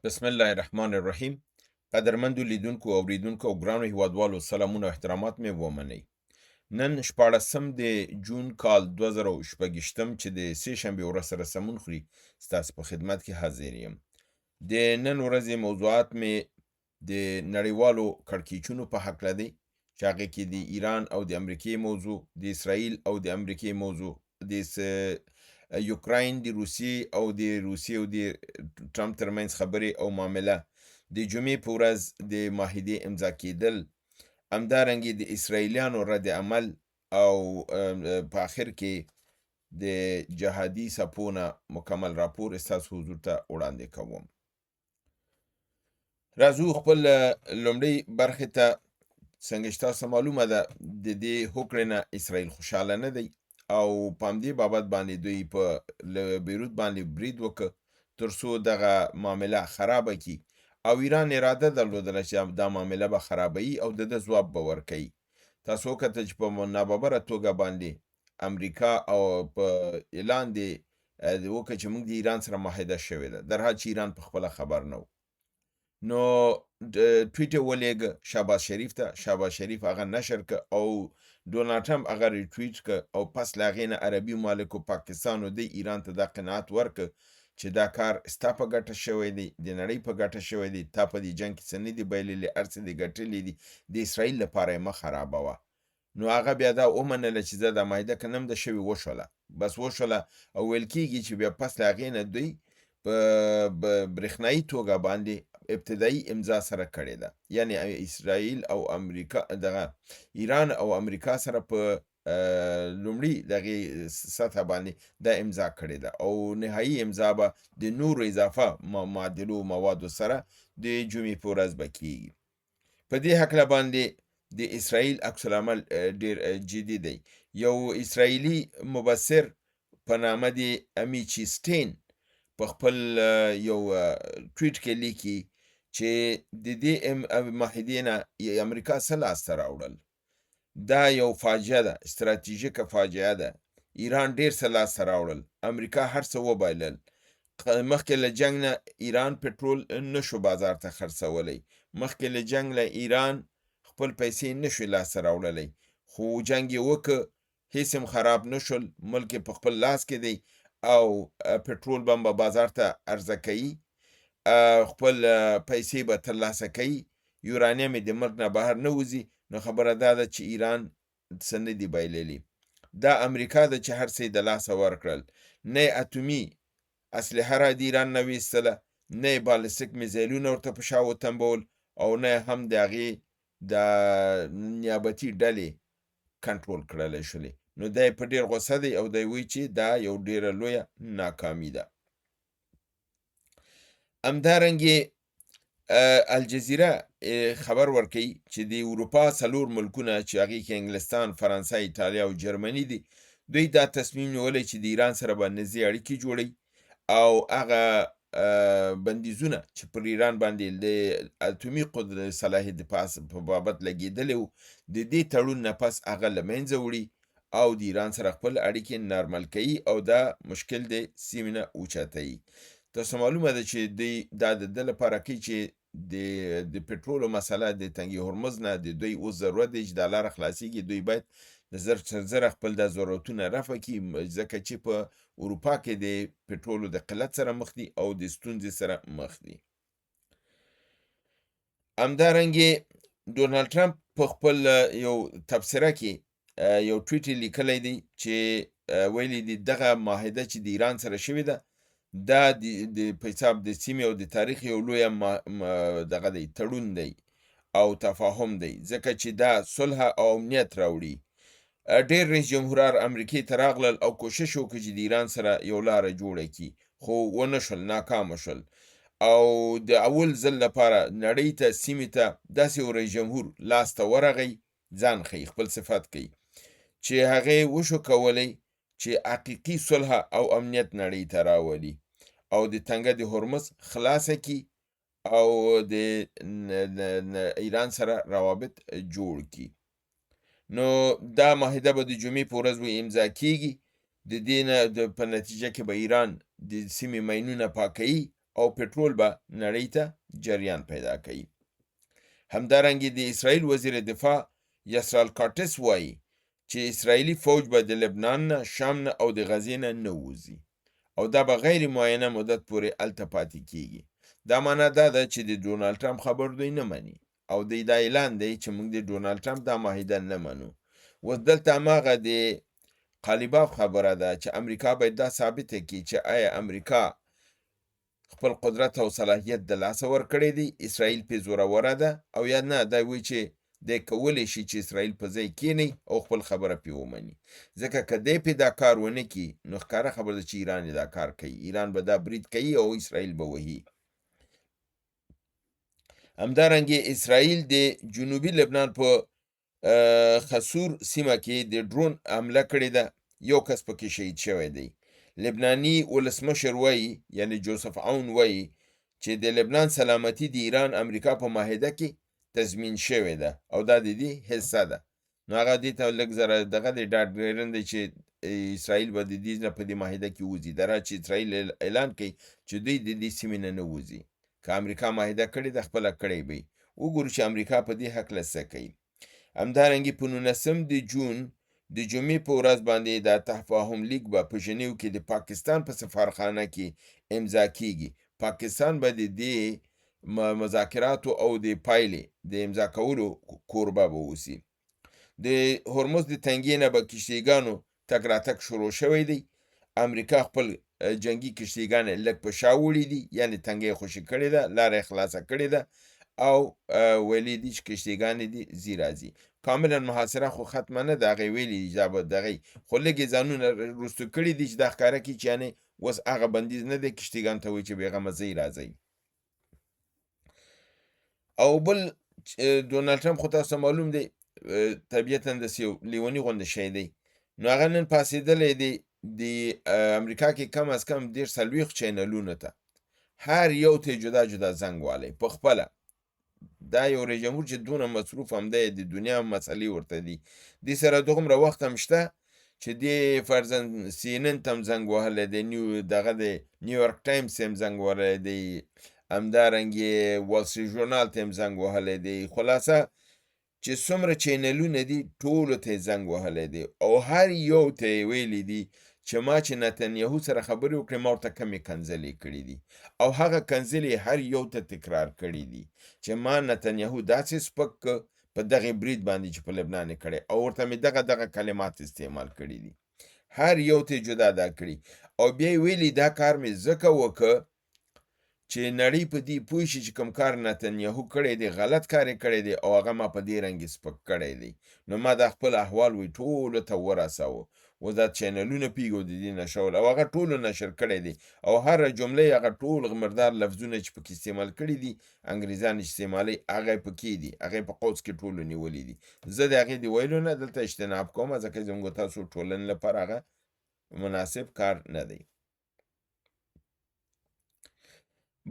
بسم الله الرحمن الرحیم. قدرمندو لیدونکو، اوریدونکو او ګرانو هیوادوالو، سلامونه او احترامات مې ومنئ. نن 16 د جون کال 2026 چې د سې شنبې ورځ سره سمون خوري، ستاسو په خدمت کې حاضر یم. د نن ورځې موضوعات مې د نړیوالو کړکېچونو په هکله دی چې هغې کې د ایران او د امریکې موضوع، د اسرائیل او د امریکې موضوع، د یوکراین د روسیې او د روسیې او د ټرمپ ترمنځ خبرې او معامله، د جمعې په ورځ د معاهدې امضا کېدل، همدارنګه د اسرائیلیانو رد عمل او په آخر کې د جهادي څپو نه مکمل راپور ستاسو حضور ته وړاندې کوم. راځو خپل لومړۍ برخې ته. څنګه چې تاسو معلومه ده، د دې هوکړې نه اسرائیل خوشحاله نه دی او په همدې بابت باندې دوی په بیروت باندې برید وکړ تر څو دغه معامله خرابه کړي، او ایران اراده درلودله چې دا معامله به خرابوي او د ده ځواب به ورکوي. تاسو وکتل چې په ناببره توګه باندې امریکا او په اعلان دی وکړه چې موږ د ایران سره معاهده شوې ده، در حال چې ایران په خپله خبر نه و. نو ټویټ یې ولېږه شهباز شریف ته، شهباز شریف هغه نشر که او ډونالډ ټرمپ هغه ریټویټ که، او پس له هغې نه عربي ممالکو، پاکستان او دی ایران ته دا قناعت ورکه چې دا کار ستا په ګټه شوی دی، د نړۍ په ګټه شوی دی، تا په دې جنګ کې څه نه دي بایللي، هر څه دې ګټلي دي، د اسرائیل لپاره یې مه خرابوه. نو هغه بیا دا ومنله چې زه دا معاهده که نم ده شوې، وشوله، بس وشوله. او ویل کېږي چې بیا پس له هغې نه دوی په برېښنايي توګه باندې ابتدایي امضا سره کړې ده، یعنی اسرائیل او امریکا، دغه ایران او امریکا سره په لومړي دغې سطح باندې دا امضا کړې ده، او نهایي امضا به د نورو اضافه معادلو موادو سره د جمعې په ورځ به کیږي. په دې هکله باندې د اسرائیل عکس العمل ډیر جدي دی. یو اسرائیلي مبصر په نامه د امیچي سټین په خپل یو ټویټ کې لیکي چې د دې معاهدې نه امریکا څه لاسته راوړل؟ دا یو فاجعه ده، ستراتیژیکه فاجعه ده. ایران ډیر څه لاسته راوړل، امریکا هر څه وبایلل. مخکې له جنګ نه ایران پټرول نشو بازار ته خرڅولی، مخکې له جنګ له ایران خپل پیسې نشوې لاسته راوړلی، خو جنګ یې وکړ، هیڅ هم خراب نشول، ملک یې په خپل لاس کې دی او پټرول بم به بازار ته عرضه کوي، خپل پیسې به ترلاسه کوي، یورانیم یې د ملک نه بهر نه وځي. نو خبره دا ده چې ایران څه نه دي بایللي، دا امریکا ده چې هر څه یې د لاسه ورکړل. نه یې اتومي اسلحه را د ایران نه ویستله، نه یې بالستیک میزایلونه ورته په شا وتمبول، او نه هم د هغې د نیابتي ډلې کنټرول کړلی شولې. نو دی په ډېر غوسه دی او دی وایي چې دا یو ډېره لویه ناکامي ده. همدارنګې الجزیره خبر ورکوي چې د اروپا څلور ملکونه چې هغې کې انګلستان، فرانسه، ایټالیا او جرمني دي، دوی دا تصمیم نیولی چې د ایران سره به نږدې اړیکې جوړوي او هغه بندیزونه چې پر ایران باندې د اتومي قدرت صلاحیت په بابت لګېدلی و، د دې تړون نه پس هغه له منځه وړي او د ایران سره خپل اړیکې نارمل کوي او دا مشکل د سیمې نه اوچتوي. تاسو معلومه ده چې دوی دا د ده لپاره کوي چې د پټرولو مسله د تنګي هرمز نه د دوی اوس ضرورت دی چې دا لاره خلاصیږي، دوی باید د زر تر زره خپل دا ضرورتونه رفع کړي، ځکه چې په اروپا کې د پټرولو د قلت سره مخ دي او د ستونزې سره مخ دي. همدارنګې ډونالډ ټرمپ په خپل یو تبصره کې یو ټویټ لیکلی دی چې ویلي دي دغه معاهده چې د ایران سره شوې ده، دا د په حساب د سیمې او د تاریخ یو لوی دغه دی، تړون دی او تفاهم دی، ځکه چې دا صلح او امنیت راوړي. ډېر رئیس جمهورار امریکې ته راغلل او کوشش وکړي چې د ایران سره یو لاره جوړه کړي، خو ونه شول، ناکامه شول. او د اول ځل لپاره نړۍ ته، سیمې ته داسې یو رئیس جمهور لاس ته ورغی، ځان ښیي، خپل صفت کوي چې هغې وشو کولی چې حقیقي صلح او امنیت نړۍ ته راولي او د تنګه د هرمز خلاصه کړي او د ایران سره روابط جوړ کړي. نو دا معاهده به د جمعې په ورځ و امضا کیږي. د دې نه په نتیجه کې به ایران د سیمې ماینونه پاکوي. او پټرول به نړۍ ته جریان پیدا کوي. همدارنګه د اسرائیل وزیر دفاع یسرال کاټس وایي چې اسرائیلي فوج به د لبنان نه، شام نه او د غزې نه نه وځي او دا به غیر معینه مدت پورې هلته پاتې کیږي. دا معنا دا ده چې د ډونالډ ټرمپ خبر دوی نه مني او دی دا اعلان دی چې موږ د ډونالډ ټرمپ دا معاهده نه منو. اوس دلته هماغه د قالیباف خبره ده چې امریکا باید دا ثابته کړي چې آیا امریکا خپل قدرت او صلاحیت د لاسه ورکړی دی، اسرائیل پې زوروره ده او یا نه. دا وایي چې دی کولی شي چې اسرائیل په ځای کینی او خپل خبره پې ومني، ځکه که دی پې دا کار ونه کړي نو ښکاره خبره ده چې ایران یې دا کار کوي، ایران به دا برید کوي او اسرائیل به وهي. همدارنګه اسرائیل د جنوبي لبنان په خسور سیمه کې د ډرون حمله کړې ده، یو کس پکې شهید شوی دی. لبناني ولسمشر وایي، یعنی جوزف عون وایي چې د لبنان سلامتی د ایران امریکا په معاهده کې تضمین شوې ده او دا د دې حصه ده. نو هغه دې ته لږ زره دغه دی ډاډګیرن دی چې اسرائیل به د دې نه په دې معاهده کې وځي. دا چې اسرائیل اعلان کوي چې دوی د دې سیمې نه نه وځي، که امریکا معاهده کړې ده خپله کړې به وي. وګورو چې امریکا په دې هکله څه کوي. همدارنګه په 19 د جون د جمعې په ورځ باندې دا تفاهم لیک به په ژنیو کې د پاکستان په سفارخانه کې امضا کیږي. پاکستان به د دې مذاکراتو او د پایلې د امضا کولو کوربه به اوسي. د هرمز د تنګې نه به کښتیګانو تګ راتګ شروع شوی دی. امریکا خپل جنگي کښتیګانې لږ په شا وړي دي، یعنې تنګه یې خوشې کړې ده، لاره یې خلاصه کړې ده او ویلي دي چې کښتیګانې دي ځي راځي. کاملا محاصره خو ختمه نه ده، هغې ویلي دي چې دا به دغې، خو لږ یې ځانونه وروستو کړي دي چې دا ښکاره کړي چې یعنې اوس هغه بندیز نه دی، کښتیګان ته وایي چې بېغمه ځئ راځئ. او بل ډونالډ ټرمپ خو تاسو ته معلوم دی، طبیعتاً داسې یو لیوني غوندې شی دی. نو هغه نن پاڅېدلی دی، د امریکا کې کم از کم 30 40 چینلونو ته هر یو ته جدا جدا زنګ والی په خپله. دا یو رئیس جمهور چې دونه مصروف هم دی، د دنیا مسئلې ورته دي، دې سره دغومره وخت هم شته چې دې فرضاً سي ان ان ته هم زنګ وهلی دی، دغه دی نیویارک ټایمز ته هم زنګ وهلی دی، همدارنګې وال سټریټ ژورنال ته هم زنګ وهلی دی. خلاصه چې څومره چینلونه دي ټولو ته یې زنګ وهلی دی او هر یو ته یې ویلي دي چې ما چې نتنیاهو سره خبرې وکړې ما ورته کمې کنځلې کړې دي او هغه کنځلې یې هر یو ته تکرار کړې دي چې ما نتنیاهو داسې سپک که په دغې برید باندې چې په لبنان یې کړی او ورته مې دغه دغه کلمات استعمال کړي دي، هر یو ته یې جدا دا کړي. او بیا یې ویلي دا کار مې ځکه وکړ چې نړۍ په دې پوه شي چې کوم کار نتنیاهو کړی دی غلط کار یې کړی دی او هغه ما په دې رنګ سپک کړی دی. نو ما دا خپل احوال وی ټولو ته ورساوه. اوس دا چینلونه پیږي او د دې نشرول او هغه ټولو نشر کړی دی او هره جمله یې هغه ټول مردار لفظونه چې پکې استعمال کړي دي انګریزان چې استعمالوي هغه یې پکې دي، هغه یې په قوس کې ټولو نیولي دي. زه د هغې د ویلو نه دلته اجتناب کوم ځکه زموږ تاسو ټولنې لپاره هغه مناسب کار نه دی.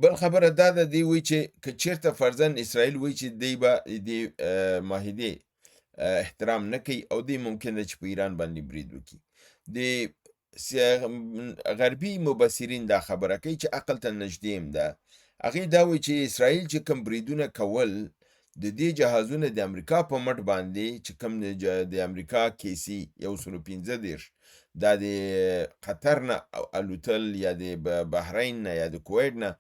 بل خبره دا ده، دی وایي چې که چېرته فرضاً اسرائیل وایي چې دی به دې معاهدې احترام نه کوي او دی ممکن ده چې په ایران باندې برید وکړي. د غربي مبصرین دا خبره کوي چې عقل ته نږدې هم ده. هغې دا وایي چې اسرائیل چې کوم بریدونه کول د دې جهازونه د امریکا په مټ باندې چې کوم د امریکا کیسي 135 دا د قطر نه الوتل یا د بحرین نه یا د کویت نه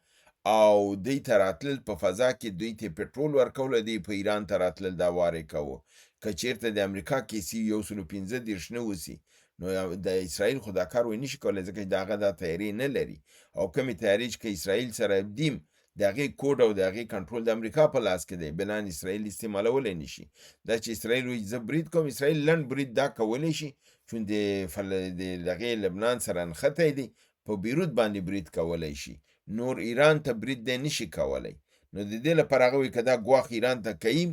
او دوی ته راتلل په فضا کې دوی ته پټرول ورکول، دوی په ایران ته راتلل دا وارې کاوه. که چېرته د امریکا کیسي 135 نه وسی نو د اسرائیل خو دا کار وای نشي کولی ځکه چې د هغه دا تیارې نه لري او کومې تیارې چې که اسرائیل سره دیم د هغې کوډ او د هغې کنټرول د امریکا په لاس کې دی، بنان اسرائیل استعمالولی نشي. دا چې اسرائیل وایي زه برید کوم، اسرائیل لنډ برید دا کولی شي چون د دغې لبنان سره نښتی دی، په بیروت باندې برید کولی شي، نور ایران ته برید دی نشي کولی. نو د دې لپاره هغه وایي که دا ګواښ ایران ته کوي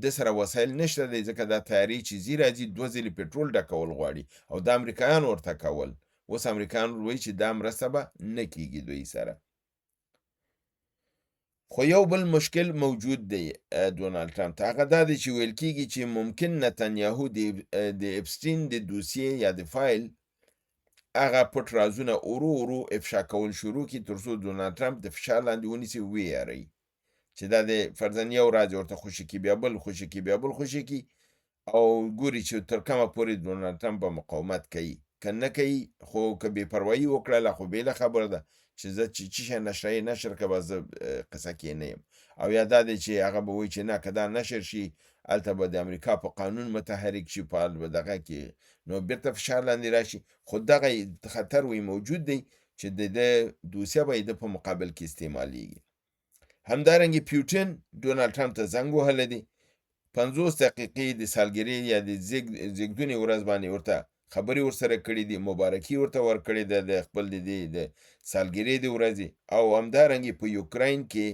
د سره وسایل نشته دی، ځکه دا تیارې چې ځي راځي 2 ځلې پټرول ډکول غواړي او دا امریکایان ورته کول. اوس امریکایان وایي چې دا مرسته به نه کیږي دوی سره. خو یو بل مشکل موجود دی ډونالډ ټرمپ ته، هغه دا دی چې ویل کیږي چې ممکن نتنیاهو د اپسټین د دوسیې یا د فایل هغه پټ رازونه ورو ورو افشا کول شروع کړي، تر څو ډونالډ ټرمپ د فشار لاندې ونیسي، ویې چې دا د فرضاً یو راز ورته خوشې کړي، بیا بل خوشې کړي، بیا بل خوشې کړي، او ګوري چې تر کومه پورې ډونالډ ټرمپ به مقاومت کوي که نه کوي. خو که بې پروایي وکړله خو بېله خبره ده چې زه چې څه شی نشروي نشر که به زه قصه کې نه یم. او یا دا دی چې هغه به وایي چې نه، که دا نشر شي هلته به د امریکا په قانون متحرک شي، په دغه کې نو بیرته فشار لاندې راشي. خو دغه خطر وی موجود دی چې د ده دوسیه به یې د په مقابل کې استعمالیږي. همدارنګه پیوټن ډونالډ ټرمپ ته زنګ وهلی دی، 50 دقیقې د سالګرې یا د زیږدونې ورځ باندې ورته خبرې ورسره کړې دي، مبارکي ورته ورکړې ده د خپل د دې د سالګرې د ورځې، او همدارنګه په یوکراین کې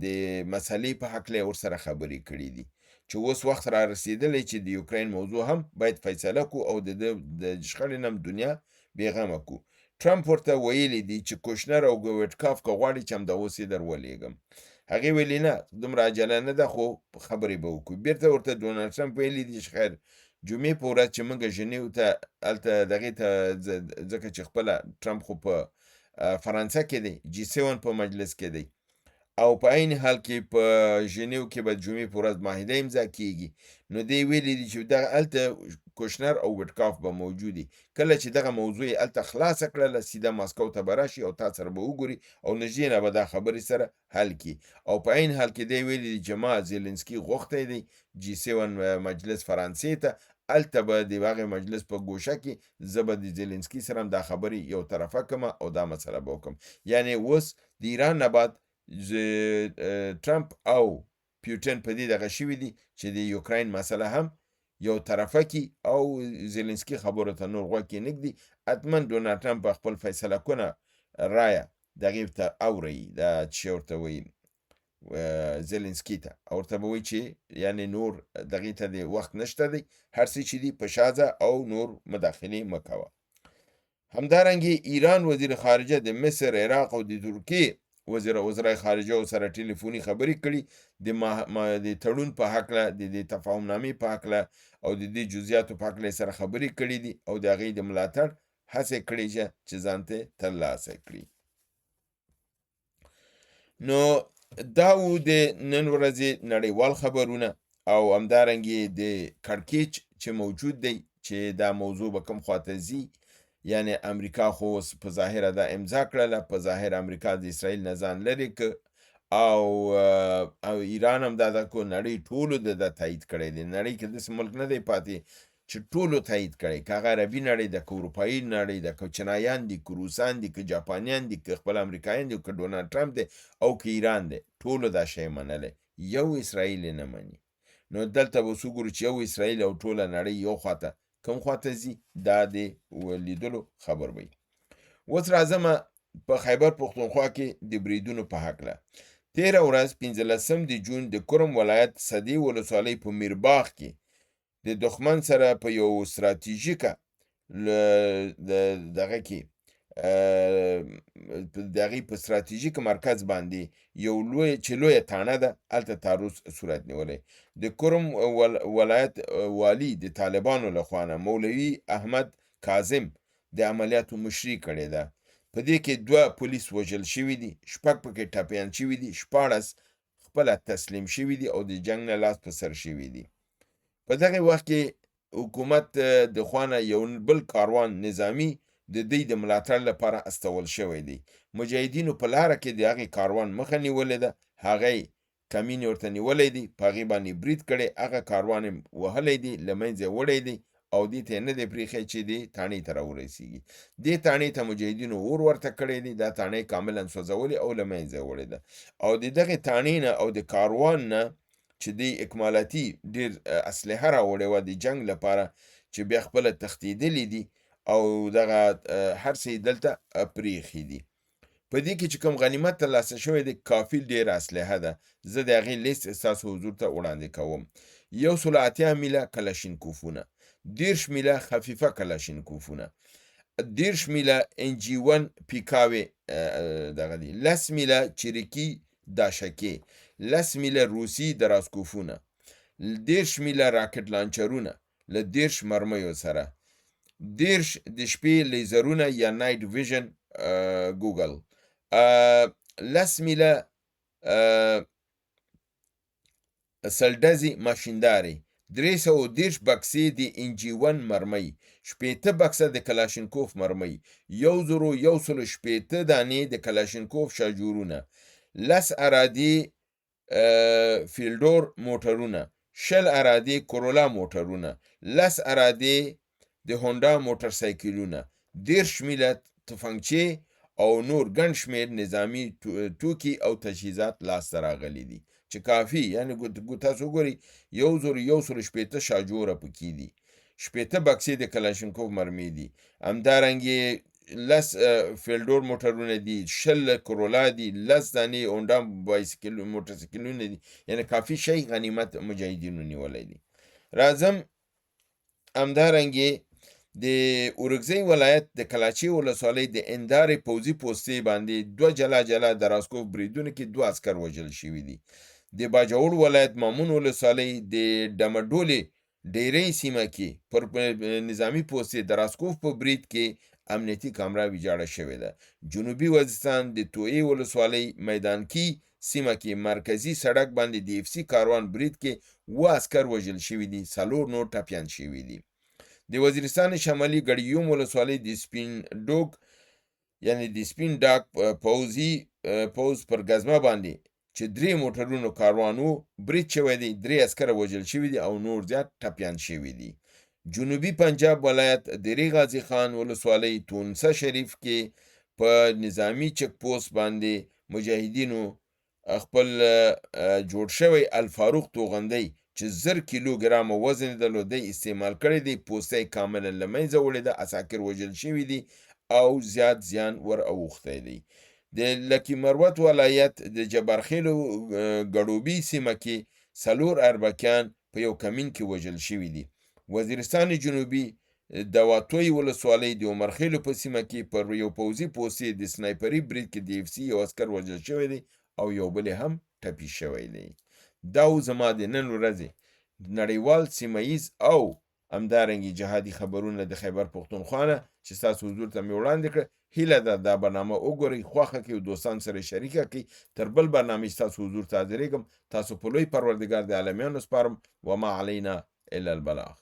د مسئلې په هکله یې ورسره خبرې کړې دي چې اوس وخت را رسېدلی چې د یوکراین موضوع هم باید فیصله کو او د ده د شخړې نه هم دنیا بېغمه کو. ټرمپ ورته ویلي دي چې کوشنر او ویټکاف که غواړي چې همدا اوس یې در ولېږم. هغې ویلي نه، دومره عجله نه ده، خو خبرې به وکړو. بیرته ورته ډونالډ ټرمپ ویلي دي چې خیر، جمعې په ورځ چې موږ ژنیو ته هلته دغې ته، ځکه چې خپله ټرمپ خو په فرانسه کې دی، جي 7 په مجلس کې دی، او په عین حال کې په ژنیو کې به جمعې په ورځ معاهده امضا کیږي. نو دی ویلي دي چې دغه هلته کوشنر او ویټکاف به موجود دي، کله چې دغه موضوع یې هلته خلاصه کړله سیده ماسکو ته به راشي او تا سره به وګوري او نږدې نه به دا خبرې سره حل کړي. او په عین حال کې دی ویلي دي چې ما زیلنسکي غوښتی دی جي 7 مجلس فرانسې ته، هلته به د هغې مجلس په ګوشه کې زه به د زیلنسکي سره هم دا خبرې یو طرفه کړم او دا مسله به وکړم. یعنې اوس د ایران نه بعد ټرمپ او پیوټن په دې دغه شوي دي چې د یوکراین مسله هم یو طرفه کی او زیلنسکي خبرو ته نور غوږ کې نږدي. حتما ډونالډ ټرمپ به خپل فیصله کونه رایه دغې ته اوري، دا چې ورته وایي زیلنسکي ته، او ورته به وایي چې یعنې نور دغې ته د وخت نشته دی، هر څه چې دي په شا ځه او نور مداخلې مه کوه. همدارنګه ایران وزیر خارجه د مصر، عراق او د ترکیې وزرای خارجه سره ټلیفوني خبرې کړي د تړون په هکله، د دې تفاهمنامې په هکله او د دې جزئیاتو په هکله سره خبرې کړي دي او د هغې د ملاتړ هڅه کړې چې ځان ته ترلاسه کړي. نو دا و د نن ورځې نړیوال خبرونه او همدارنګه د کړکېچ چې موجود دی چې دا موضوع به کوم خواته ځي. یعنی امریکا خو اوس په ظاهره دا امضا کړله، په ظاهره امریکا د اسرائیل نه ځان لرې که او ایران هم دا ده کو نړۍ ټولو د دا تایید کړی دی. نړۍ کې داسې ملک نه دی پاتې چې ټولو تایید کړی، که هغه عربي نړۍ ده، که اروپایي نړۍ ده، که چینایان دي، که روسان دي، که جاپانیان دي، که خپل امریکایان دي، که ډونالډ ټرمپ دی او که ایران دی، ټولو دا شی منلی، یو اسرائیل یې نه مني. نو دلته به اوس وګورو چې یو اسرائیل او ټوله نړۍ یو خواته کوم خواته ځي، دا د لیدلو خبر وي. اوس راځمه په خیبر پښتونخوا کې د بریدونو په هکله. تېره ورځ 15 د جون د کرم ولایت صدې ولسوالۍ په میرباغ کې د دښمن سره په یو ستراتیژیکه دغه کې د هغې په ستراتیژیک مرکز باندې یو لوی چې لویه تاڼه ده هلته تعرض صورت نیولی. د کرم ولایت والي د طالبانو له خوا نه مولوي احمد کاظم د عملیاتو مشري کړې ده. په دې کې 2 پولیس وژل شوي دي، 6 پکې ټپیان شوي دي، 16 خپله تسلیم شوي دي او د جنګ نه لاس په سر شوي دي. په دغه وخت کې حکومت د خوا نه یو بل کاروان نظامي د دوی د ملاتړ لپاره استول شوی دی. مجاهدینو په لاره کې د هغې کاروان مخه نیولې ده، هغه یې کمین ورته نیولی دی، په هغې باندې برید کړی، هغه کاروان یې وهلی دی، له منځه یې وړی دی او دې ته یې نه دی پرېښی چې دې تاڼې ته راورسېږي. دې تاڼې ته مجاهدینو اور ورته کړی دی، دا تاڼه یې کاملا سوځولې او له منځه یې وړې ده. او د دغې تاڼې نه او د کاروان نه چې دی اکمالاتي ډېر اسلحه راوړې وه د جنګ لپاره چې بیا خپله تښتېدلي دي او دغه هر څه یې دلته پرېښي دي. په دې کې چې کوم غنیمت ترلاسه شوی دی کافي ډېره اسلحه ده، زه د هغې لیست ستاسو حضور ته وړاندې کوم. 180 میله کلاشینکوفونه، 30 میله خفیفه کلاشینکوفونه، 30 میله ان جي 1 پیکاوې دغه دي، 10 میله چریکي داشکې، 10 میله روسي درازکوفونه، 30 میله راکټ لانچرونه له 30 مرمیو سره، 30 د شپې لیزرونه یا نایټ ویژن ګوګل، 10 میله سلډزې ماشیندارې، 330 بکسې د انجي 1 مرمۍ، 60 بکسه د کلاشینکوف مرمۍ، 1160 دانې د کلاشینکوف شاجورونه، 10 ارادې فیلډور موټرونه، 20 ارادې کرولا موټرونه، 10 ارادې د هونډا موټر سایکلونه، 30 میله تفنګچې او نور ګڼ شمېر نظامي توکي او تجهیزات لاسته راغلي دي چې کافي. یعنی تاسو وګورئ 1160 شاجوره پکې دي، 60 بکسې د کلاشینکوف مرمۍ دي، همدارنګې 10 فیلډور موټرونه دي، 20 کرولا دي، 10 دانې هونډا بایسکل موټرسایکلونه دي. یعنی کافي شی غنیمت مجاهدینو نیولی دي. راځم همدارنګې د اورکزۍ ولایت د کلاچې ولسوالۍ د اندارې پوځي پوستې باندې 2 جلا جلا د راسکوف بریدونو کې 2 عسکر وژل شوي دي. د باجوړ ولایت مامون ولسوالۍ د ډمډولې ډیرۍ سیمه کې پر نظامي پوستې د راسکوف په برید کې امنیتي کامره ویجاړه شوې ده. جنوبي وزیرستان د توئې ولسوالۍ میدانکي سیمه کې مرکزي سړک باندې د اف سي کاروان برید کې 7 عسکر وژل شوي دي، 4 نور ټپیان شوي دي. د وزیرستان شمالي ګړیوم ولسوالۍ د سپین ډوګ یعنی د سپین ډاک پوځي پوځ پر ګزمه باندې چې 3 موټرونو کاروان وو برید شوی دی، 3 عسکر وژل شوي دي او نور زیات ټپیان شوي دي. جنوبي پنجاب ولایت د ری غازي خان ولسوالۍ تونسه شریف کې په نظامي چک پوسټ باندې مجاهدینو خپل جوړ شوی الفاروق توغندی چې 1000 کیلو ګرامه وزن درلود استعمال کړی دی، پوسته یې کاملا له منځه وړې ده، عساکر وژل شوي دي او زیات زیان ور اوښتی دی. د لکي مروت ولایت د جبارخیلو ګړوبي سیمه کې 4 اربکیان په یو کمین کې وژل شوي دي. وزیرستان جنوبي دواتوی ولسوالۍ د عمرخیلو په سیمه کې پر یو پوځي پوستې د سنایپري برید کې د اف سي یو عسکر وژل شوی دی او یو بل هم ټپي شوی دی. دا و زما د نن ورځې نړیوال، سیمه ییز او همدارنګې جهادي خبرونه د خیبر پښتونخوا نه چې ستاسو حضور ته مې وړاندې کړه. هیله ده دا برنامه وګورئ، خوښه کړئ او دوستان سره شریکه کړئ. تر بل برنامې ستاسو حضور ته حاضرېږم. تاسو په لوی پروردګار د عالمیانو سپارم. وما علینا الا البلاغ.